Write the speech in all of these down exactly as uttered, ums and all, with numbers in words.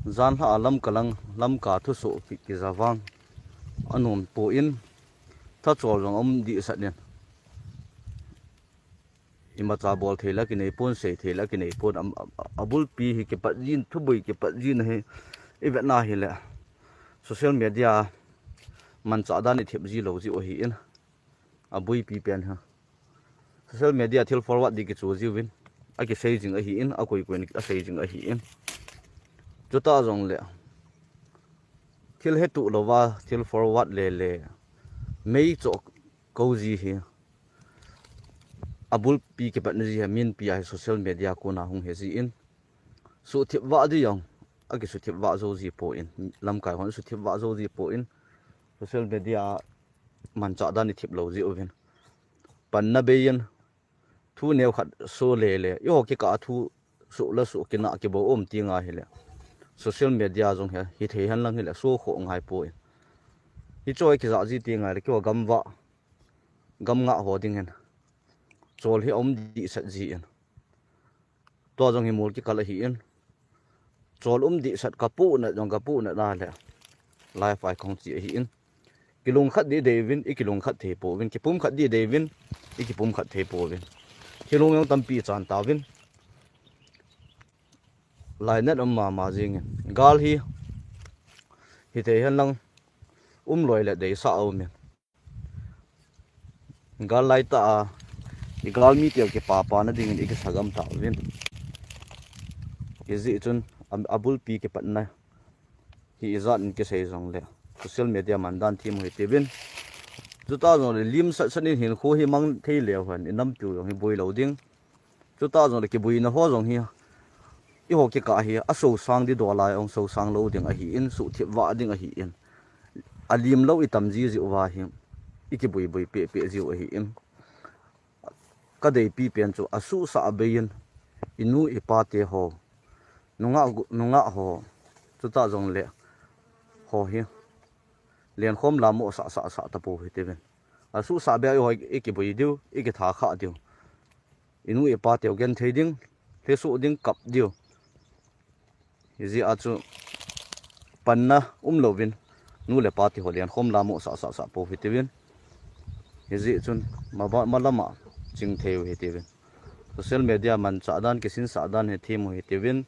Janlha a Lamka lang, Lamka thusoh ki, kija vang anom poi, thachol jong aum dehset in, imacha bol thei la kinei pon, sei thei la kinei pon, am, a, a, abulpi hi kipat jin, thuboi kipat jin ahi. Ivet na hile social media manchah dan ithep ji lou jiu ahin, abuipi pen ha. Social media thil forward di kichu jiuvin, akisei jing ahin, akoi koi in asei jing ahin. Chutah jongle thil hetuh louva thil forward le le mei choh kou ji hi, abulpi kipatna ji hi minpi a hi social media kona hung hi jin, suhthip vah di jong akisuhthip vah jou ji poi, lamkai hon suhthip vah jou ji poi, social media manchah dan ithep lou jiuvin, panna bei in thu neo khat so le le, eiho kikah a thu soh le soh, kinah kibou um ti ngai hile social media jong hi, hithei hen lang hile so khoh ngai poi. Hichu hi kijah ji ti ngai le, keiho gamvah, gamngah ho ding hin chol hi aum dehset jin, tua jong hi mol kikal ahin, chol um dehset kapohnat jong kapohnat na le live a kahung che ahin. Kilungkhat di deiyuvin, ikilungkhat thei pouvin, kipumkhat di deiyuvin, ikipumkhat thei pouvin. Kilung jong tampi chan tauvin. Lainat um mama jingin. Gal hi, hithei hen lang, um loi le deisah aumin. Gal laitah a, igalmi teu kipapana dingin ikisagam tauvin. Hijeh chun, a, abulpi kipatna hi ijat in kisei jongle social media mandan them u hitiuvin. Chutah jongle limsat sat in hinkho hi mang thei leu hen, inampiu jong hi boi lou ding. Chutah jongle kiboina ho jong hi, eiho kikah hi asosang di, dola jong sosang lou ding ahin, suhthip vah ding ahin, alim lou itam ji jiuva hi, ikiboi boi peh peh jiu ahin. Kadeipi pen chu asuhsah bei in, inu ipa te ho, nungah, nungah ho, chutah jongle ho hi lenkhom lamoh sah sah sah tapou hitiuvin. Asuhsah bei a eiho ikiboi diu, ikitha khah diu, inu ipa teu genthei ding, lhesoh ding, kap diu. Hijeh a chu panna um louvin, nu le pa teho lenkhom lamoh sah sah sah pou hitiuvin. Hijeh chun maba, malam a ching thei u hitiuvin. Social media manchah dan, kisinsah dan hi them u hitiuvin.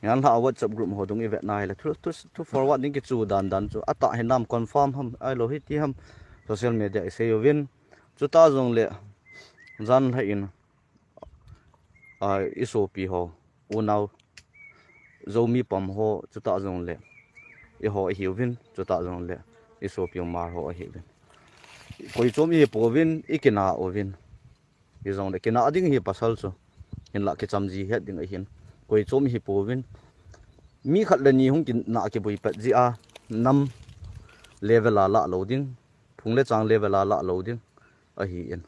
Janlha a WhatsApp group ho dung ivet na hile thu, thu, thu forward ding kichu dan dan chu atah hinam, confirm ham, ahilou hiti ham, social media isei uvin. Chutah jongle janlha in, a, isopi ho, unau, Zomi pam ho, chutah jongle eiho ahiuvin, chutah jongle isopi Hmar ho ahiuvin. Koi chom ihi pouvin, ikinah uvin. Hijongle kinah ding hi pasal chu, hinlah kicham ji het ding ahin. Koi chom ihi pouvin. Mi khat le ni hung kinah kiboi pet jeh a nam level a lah lou ding, phung le chang level a lah lou ding ahin.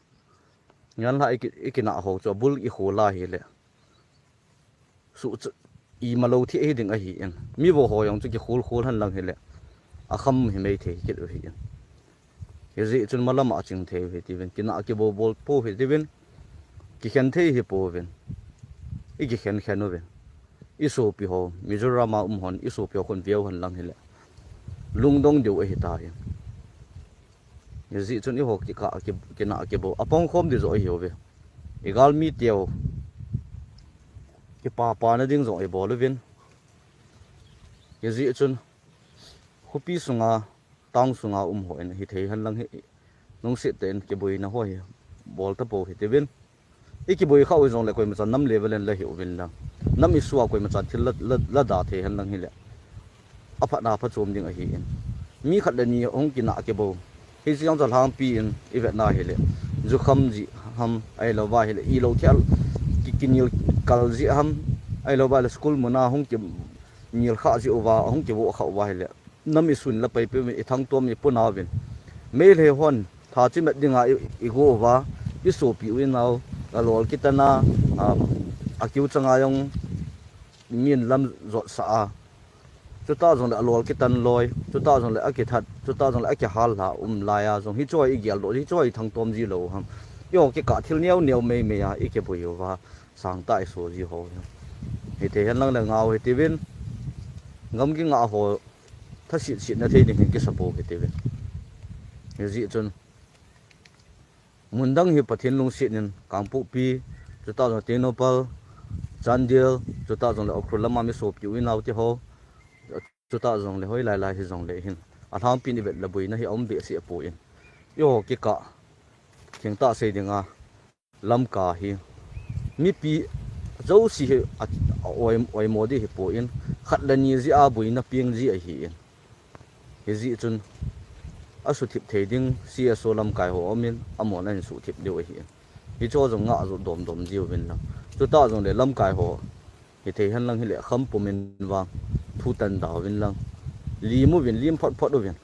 Janlha iki, ikinah ho chu abul ikhol a hile suh chu imalou thei ding ahin. Mi vo ho jong chu kikhol khol hen lang hile akham hi mei thei kit u ahin. Hijeh chun malam a ching thei u hitiuvin, kinah kibou bol pou hitiuvin, kikhen thei hi pouvin, ikikhen khen uvin. Isopi ho, Mizoram a um hon, isopi ho khun veu hen lang hile lungdong diu ahitai. Hijeh chun eiho kikah a ki, kinah kibou apang khom di joh ahiuve. Igalmi teu kipapana ding jong ibol uvin. Hijeh chun khopi sunga, town sunga um hon hithei hen lang hi, lungset tah in kiboina ho hi bol tapou hitiuvin. Ikiboi khah u jongle koimacha nam level in la hih uvin lang, nam issue a koimacha thil la, la, la da thei hen lang hile aphatna phachom ding ahin. Mi khat le ni hung kinah kibou, hiche jong chu alhangpi in ivet na hile, jukham jeh ham, ahilouva hile ilou thei, ki, kinel kal jeh ham, ahilouva hile school muna hung kinel khah jeh uva, hung kivoh khah uva hile nam issue in la paipe uvin, ithangtom iponauvin. Meitei hon tha chimet dinga i, igo uva, isopi u inao, alol kitan a, a, akiu changa jong min lam jotsah a, chutah jongle alol kitan loi, chutah jongle akithat, chutah jongle akihal lha um laiya jong hichu igel doh, hichu ithangtom ji lou ham. Eiho kikah thil neo neo mei mei a ikiboi uva sangtah iso ji ho hi. Hithei hen lang le ngau hitiuvin. gam kinga ho thasit sit na thei ding hin kisa pou hite ve. Hijeh chun mun dang hi Pathen lungset in Kangpokpi, chutah jong Tengnoupal, Chandel, chutah jongle Ukhrul lama mi sopi u inau te ho, chutah jongle hoilai lai hijongle hin alhangpin ivet le boina hi aum behseh poi. Eiho kikah thengtah sei dinga lamkai hi mipi jouse hi a, a oi, oimo ding hi poi, khat le ni jeh a boina peng ji ahi in. Hijeh chun asuthip thei ding C S O lamkai ho aumin, amahon ahin suhthip diu ahi in. Hicho jong ngah jo domdom jiuvin lang, chutah jongle lamkai ho hithei henlang hile kham pumin vang thutan dauvin lang, lim uvin, lim photphot uvin,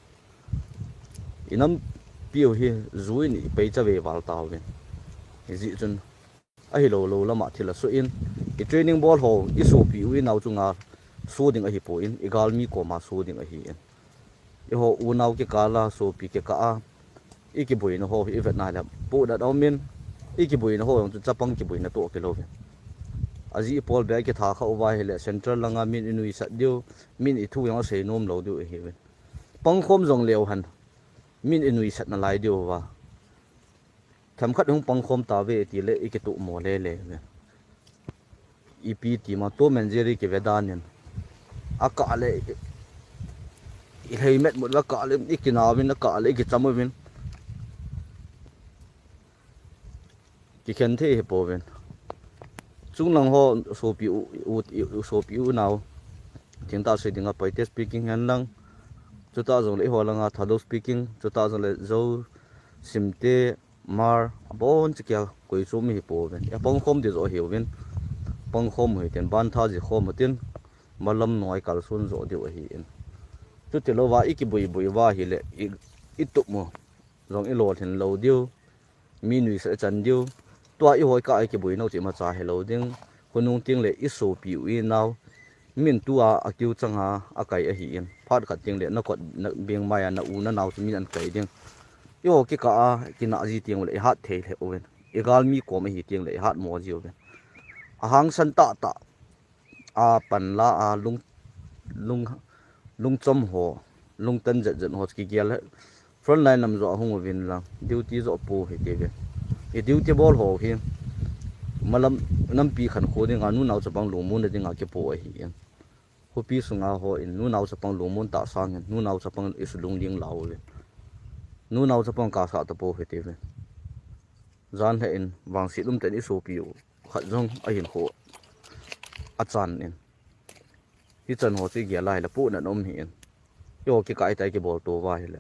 inampiu hi juiyin ipei chavei val tauvin. Hijeh chun ahilou lou lama thil asoh in, i training bol ho isopi u inau chunga so ding ahipoi, igalmi koma so ding ahi in. Eiho unau kikah a, sopi kikah a ikiboina ho hi ivet nale pohnat aumin, ikiboina ho jong chu chapang kiboina toh kilouvin. Ajeh ipol beh a ikitha khah uva hile central langa min inuisat diu, min ithu jong asei nom lou diu ahiuvin. Pangkhom jongleu hen min inuisat nalai diuva, themkhat hung pangkhom tauve tile ikitohmo lele uve. Ipi tima Tom and Jerry kive danin, akah le ilhei metmut uve, akah le ikinauvin, akah le ikicham uvin, kikhen thei hipouvin. Chunglang ho sopi u, u, u, sopi unau, thengtah sei dinga Paite speaking henlang, chutah jongle eiho langa Thadou speaking, chutah jongle Zo, Simte, Hmar, aboncha kia koichom mi hipouvin. Apangkhom ding joh ahiuvin. Pangkhom u hitin, bantha ji khom utin, malam noi kalson joh diu ahi in. Chutilouva ikiboi boi uva hile i, itup u jong ilolhin lou diu, mi nuisat ichan diu. Tua eiho kikah a ikiboinau chu imacha hilou ding. Khonung tengle isopi u inau, min tua akiu changa akai ahi in, phat khat tengle nakot, nabeng maiya na u nanao chu min ahin kai ding. Eiho kikah a kinah ji tengle ihat thei lheh uvin, igalmi kom ahi tengle ihatmo jiuvin. Ahangsan tahtah a panla a lung, lung, lungchom ho, lungtan jetjet ho kigel le frontline lam joh ahung uvin lang, duty joh pou hitiuvin. I duty bol ho hi malam, nampi khankho dinga, nunao chapang lungmonna dinga kipou ahi in. Khopi sunga hon nunao chapang lungmon tah sangin nunao chapang isulungling lau uvin, nunao chapang kasah tapou hitiuvin. Jan lheh in vangset umtah in isopi u khat jong ahinkho achan in, hichan ho chu igel a hile pohnat aum hih in. Eiho kikah a itai kibol touva hile,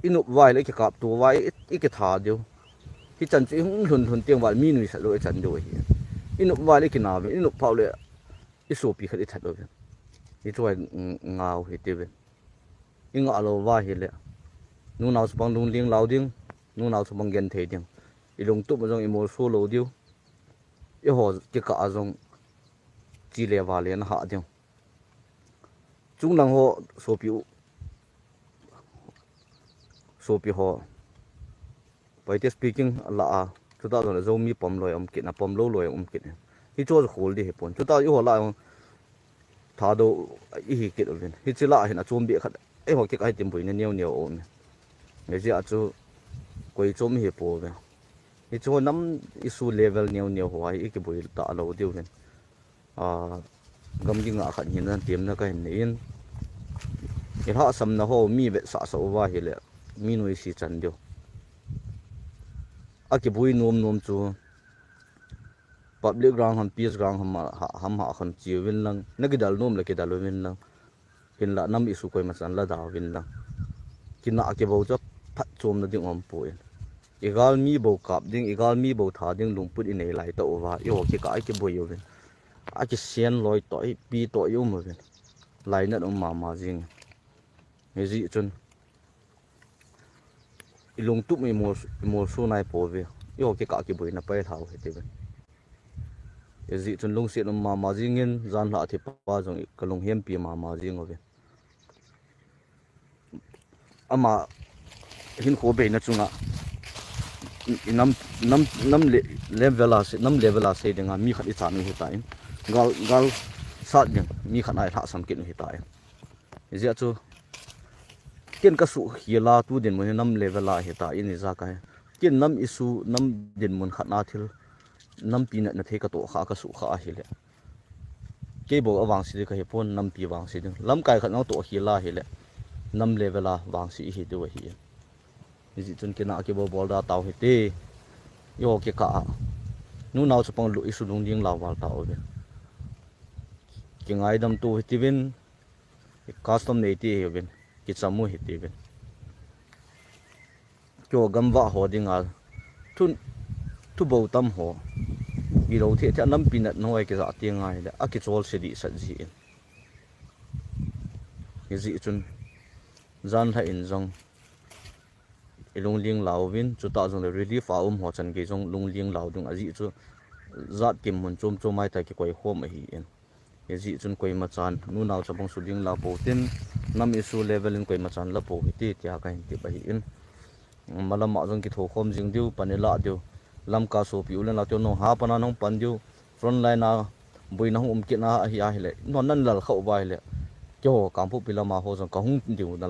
inop uva hile ikikap touva, i, ikitha diu. Hichan chu ihung lhun lhun teng uva mi nuisat lou ichan diu ahi. Inop uva hile ikinauvin, inop phah ule isopi khat ithat uvin. Hichu hi, mm, ngau hitiuvin. Ingah louva hile nunao chapang lungling lau ding, nunao chapang genthei ding, ilungtup u jong imolso lou diu, eiho kikah a jong chele vale nahah diu. Chunglang ho sopi u, sopi ho, Paite speaking lah a, chutah jongle Zomi pom loi um kit, na pom lou loi um kit. Hichu chu khol ding hipon. Chutah eiho lah a Thadou ihi kit uvin. Hiche lah a hin achom beh khat, eiho kikah a hitin boina neo neo aumin. Hijeh a chu koichom ihipouve. Hichu nam issue level neo neo ho a hi ikiboi talou diuvin. A, gam kingah khat hina temna kahin nei in. Ilhahsamna ho mi vetsah sah uva hile mi nuisat chan diu. Akiboi nom nom chu public ground ham, peace ground ham, ha, ham ha khan cheuvin lang, nakidal nom le kidal uvin lang. Hinlah nam issue koima chan lada uvin lang. Kinah kibou chu phatchomna ding aumpoi. Igalmi bou kap ding, igalmi bou tha ding lungput inei lai tah uva, eiho kikah a ikiboi uvin, akisen loi toh, ipi toh ium uvin, lainat um mama jing. Hijeh chun ilungtup u imol, imolso naipouve. Eiho kikah a kiboina pailhau hitiuvin. Hijeh chun lungset um mama jingin, janlhah a thipa jong kalunghempi mama jing uve. Ama hinkho beina chunga i nam, nam, nam le, level a sei, nam level a sei dinga mi khat ichan u hitan. Gal, gal sat ding mi khat a ilhahsam kit u hitai. Hijeh chun ken kasuh khel a tu dinmun hi nam level a hitai, ijeh a kahi. Ken nam issue, nam dinmun khat a thil nampi natna thei katoh kha, kasuh kha ahile, kei bou a vangse ding kahipon, nampi vangse ding. Lamkai khat natoh khel a hile, nam level a vangse ihi diu ahi. Hijeh chun kinah kibol bol da tau hite. Eiho kikah a nunao chapang lut issue lunglhing lau val tauvin. Kingaidam to hitiuvin, custom neite hiuvin, kicham u hitiuvin. Keiho gamvah ho dinga thu, thubou tam ho, ilou thei thei a nampi natna ho a kijah teng ahile, akichol se dehset jin. Hijeh chun, janhi in jong ilunglhing lauvin, chutah jongle relief a um ho chan gei jong lunglhing lau ding ajeh chu, jat kim mun chom chom a hitia kikoi khom ahin. Hijeh chun koima chan nunao chapang sulhing la pou tin, nam issue level in koima chan la pou hite tia kahin tep ahin. Malam a jong kithokhom jing diu, pan ilah diu. Lamka sopi u le nao te nong ha pan a nahung pan diu. Frontline a boina hung um kit na ahi ahile, nang nan lal khah uva ahile, keiho Kangpokpi lam a ho jong kahung diu na